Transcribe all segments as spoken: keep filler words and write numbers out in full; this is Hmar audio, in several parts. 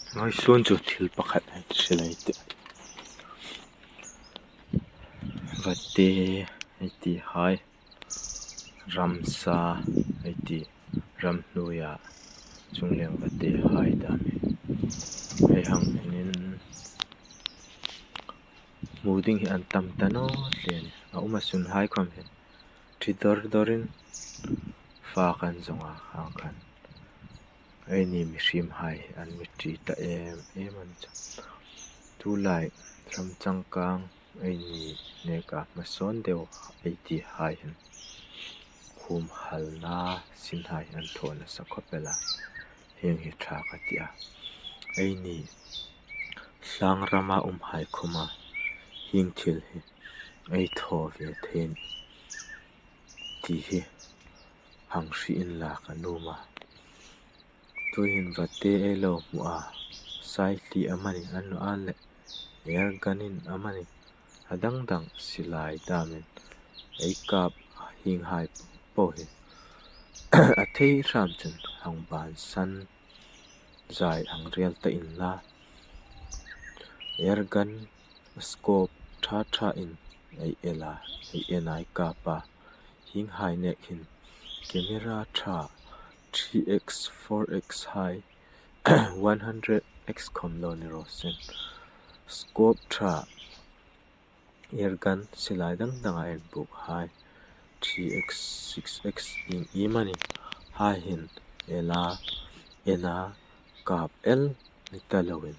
Ngawi sun chu thil pakhat ei hril ei tih. Vate ei ti hai, ramsa ei ti, ram hnuoia chungleng vate hai dam hi ei hang en in, hmu ding hi an tam ta naw hle a nih. A um a sun hai khawm hi ṭhi dawr dawrin fak an zawng a, khang khan eini mihriem hai an mi ṭi ta em em a ni chu. Tulai ram changkang eini neka hmasawn deu ei ti hai hin khum halna sin hai an thaw nasa khawp el a, hieng hi ṭha ka ti a. Eini thlang rama um hai khawma hieng thil hi ei thaw ve thei ti hi hang hril inla ka nuom a. Tuhin vate ei lo hmu a, saithli amanih, annawleh air gun-in amanih, a dang dang silai damin ei kap hieng hai po hi a thei hram chun hang bansan zai hang rel ta inla. Air gun scope ṭha ṭhain ei el a, ei en a, ei kap a. Hieng hai nek hin camera ṭha three X, four X hai, one hundred X khawm lo ni raw se, scope ṭha, air gun silai dang danga inbuk hai, three X, six X ieng iemani hai hin el a, en a, kap el ni ta loin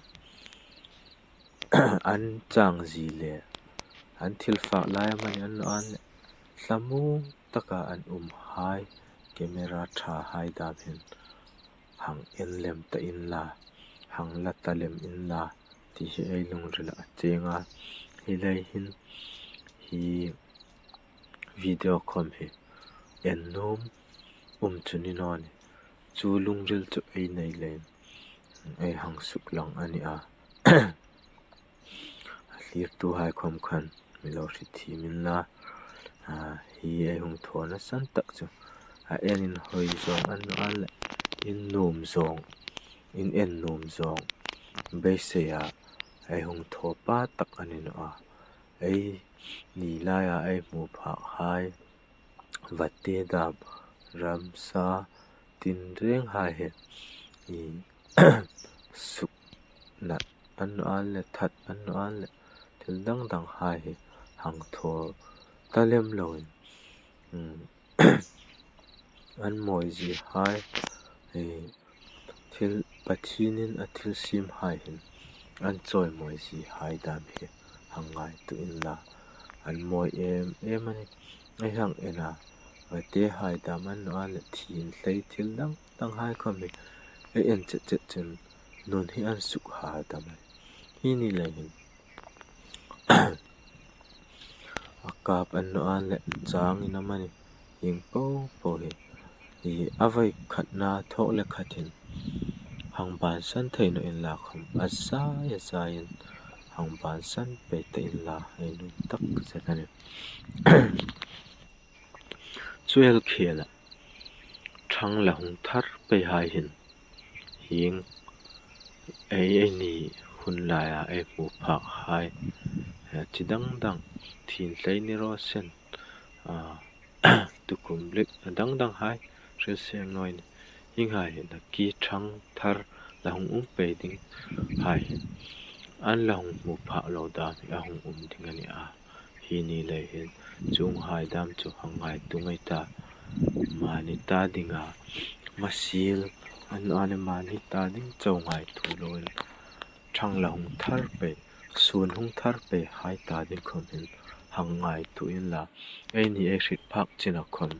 an chang zie le an thil fak lai amanih, annawleh thlamuong taka an um hai, camera ṭha hai dam hin hang en lem ta inla, hang la ta lem inla ti hi ei lungrila a cheng a. Hi lei hin hi video khawm hi en nuom um chu ni naw ni, chu lungril chu ei nei leiin ei hang suklang a ni a. A thlirtu hai khawm khan mi lo hriet thiem inla, a, hi ei hung thaw nasan tak chu a en inhawi zawng, annawleh in nuom zawng, in en nuom zawng beiseia ei hung thaw pa tak a ni naw a. Eini laia ei hmu phak hai vate dam, ramsa tinreng hai hi, i, suknat annawleh that annawleh thil dang dang hai hi hang thaw ta lem loin, um, an mawi zie hai, i, thil, Pathienin a thil siem hai hin an chawimawi zie hai dam hi hang ngaituo inla, an mawi em em a nih. Ei hang en a, vate hai dam annawleh thin hlei thil dang dang hai khawm hi ei en chet chet chun nun hi an suk ha dam a nih. Hi ni lei hin a kap annawleh chang in amanih, hieng po po hi, hi a voi khatna thawk le khat hin hang bansan thei naw inla khawm, a zai a zaiin hang bansan pei ta inla ei nuom tak zet a nih. Chu el khela ṭhang la hung thar pei hai hin, hieng ei, eini hun laia ei hmu phak hai, eh, chi dang dang, thin hlei ni raw sen, a, tukum lek dang dang hai, hril seng naw ni, hieng hai hin a ki ṭhang thar la hung um pei ding hai hin an la hung hmu phak lo dam hi a hung um ding a ni a. Hi ni lei hin chuong hai dam chu hang ngaituo ngei ta. Mani ta dinga, masil, annawleh mani ta ding chau ngaituo loin ṭhang la hung thar pei, sun hung thar pei hai ta ding khawm hin hang ngaituo inla, eini ei hriet phak china khawm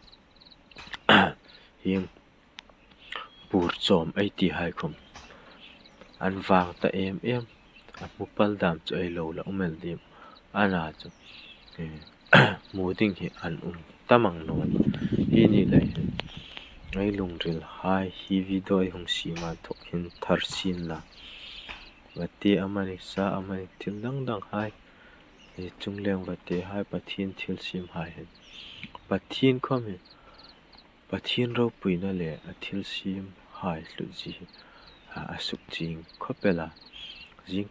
hieng bur chawm ei ti hai khawm an vang ta em em, a hmu pal dam chu ei lo la um el ding a na chu, eh, hmu ding hi an um ta mang naw a nih. Hi ni lei hin ei lungril hai hi video ei hung siem a inthawk hin thar sien la, vate amanih, sa amanih, thil dang dang hai, eh, chungleng vate hai, Pathien thil siem hai hin Pathien khawm hi, Pathien ropuina le a thil siem hai hlut zie hi a suk ching khawp el a. Zing,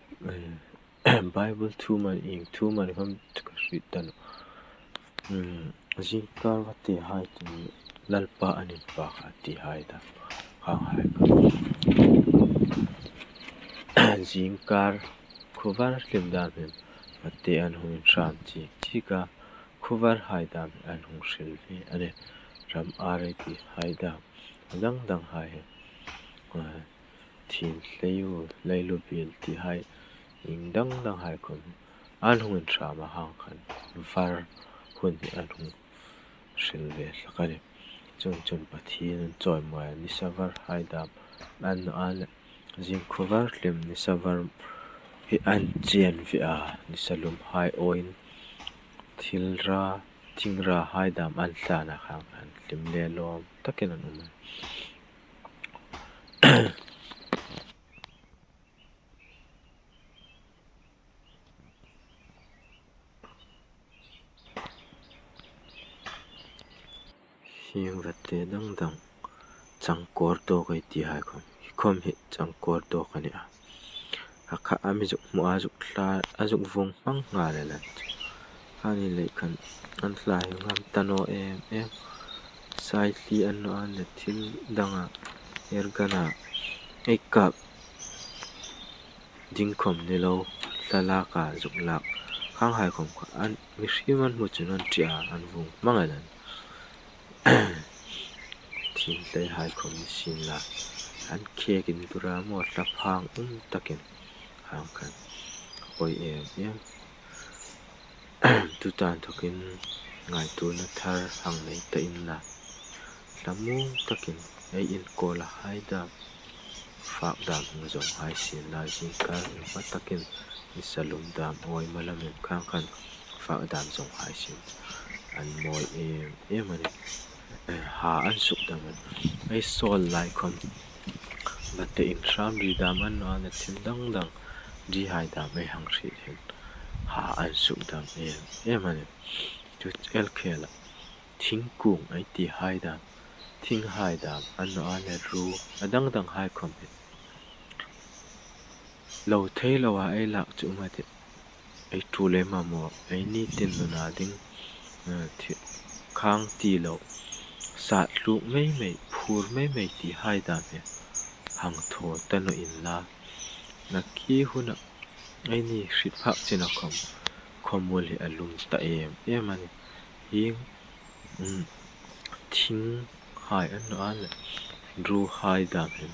eh, Bible thu man, ieng thu man khawm ka hriet ta nawh. Hmm, zingkar va te hai chu Lalpa an inpak a ti hai dam. Khang hai ka. Zingkar khuovar hlim dam hin va te an hung inhram chik chik a. Khuovar hai dam an hung hril ve a nih. Ram ar ei ti hai dam. A dang dang hai hi. Eh, Thil hlei u, leilu bil ti hai, ieng dang dang hai khawm an hung inhram a, hang khan var hun hi an hung hril ve hlak a nih. Chuong chun Pathien an chawimawi a, nisa var hai dam an naw a leh, zing khuovar hlim nisa var hi an chen ve a, nisa lum hai awiin thil ra, thing ra hai dam an hlan a, hang khan hlim le lawm takin an um a. Hieng va te dang dang changkawr dawk ei ti hai khawm, hi khawm hi changkawr dawk a nih a. A kha a mi zuk hmu a, zuk hla, a zuk vuong hmang nghal el a. Ani lei khan an hla hi ngam ta naw em em. Saithli an naw a leh, thil danga ergana ei kap ding khawm ni lo, thlalaka zuk lak khang hai khawm kha an mihriem an hmu chun an ṭi a, an vuong hmang el a. Thil hlei hai khawm ni sien la, an khek indur a maw, thlaphang um takin hang khan awi em em. Tuta inthokin ngaituona thar hang nei ta inla, hlamuong takin ei inkawl a hai dam, fak dam hung zawng hai sien la, zingkar inhma takin nisa lum dam awi ma lamin khang khan fak dam zawng hai sien. An mawi em em a nih. Eh, ha an suk dam a nih. Ei sawl lai khawm va te inhram ri dam an naw a leh, thil dang dang ri hai dam ei hang hriet hin ha an suk dam em em a nih. Chu el khela thingkung ei ti hai dam, thing hai dam an naw a leh, ru a dang dang hai khawm hi lo thei lo a ei lak chu um a tih. Ei tul ei mamaw, ei ni tin nuna ding, eh, thi-, khang ti lo, sat tluk mei mei, phur mei mei ti hai dam hi hang thaw ta naw inla. Naki huna ei ni hriet phak china khawm, khawmuol hi a lum ta em em a nih. Hieng, um, thing hai an naw a leh, ru hai dam hin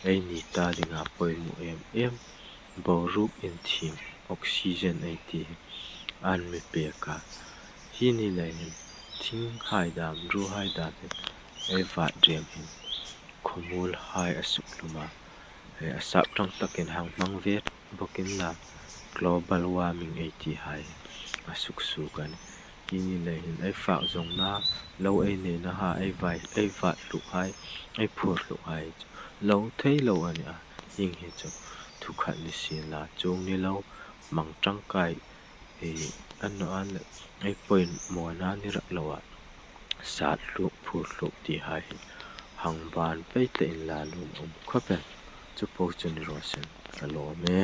ei ni ta dinga poimaw em em. Boruok inthim, oxygen ei ti hi an mi pek a. Hi ni lei hin thing hai dam, ru hai dam hin ei vat rem hin khawmuol hai a suk hlum a. Eh, a sap ṭang takin hang hmang ve bawk inla, global warming ei ti hai a suk suok a nih. Hi ni lei hin ei fak zawngna, lo ei neina ha, ei vai, ei vat hluk hai, ei phur hluk hai chu lo thei lo a nih a. Hieng hi chu thu khat ni sien la, chuong ni lo, mang ṭangkai, eh, an naw a leh, ei poimawna ni rak lo a, sat hluk, phur hluk ti hai hi hang ban pei ta inla, lum um khawp el. Chu po chu ni raw seh, ka lawm e.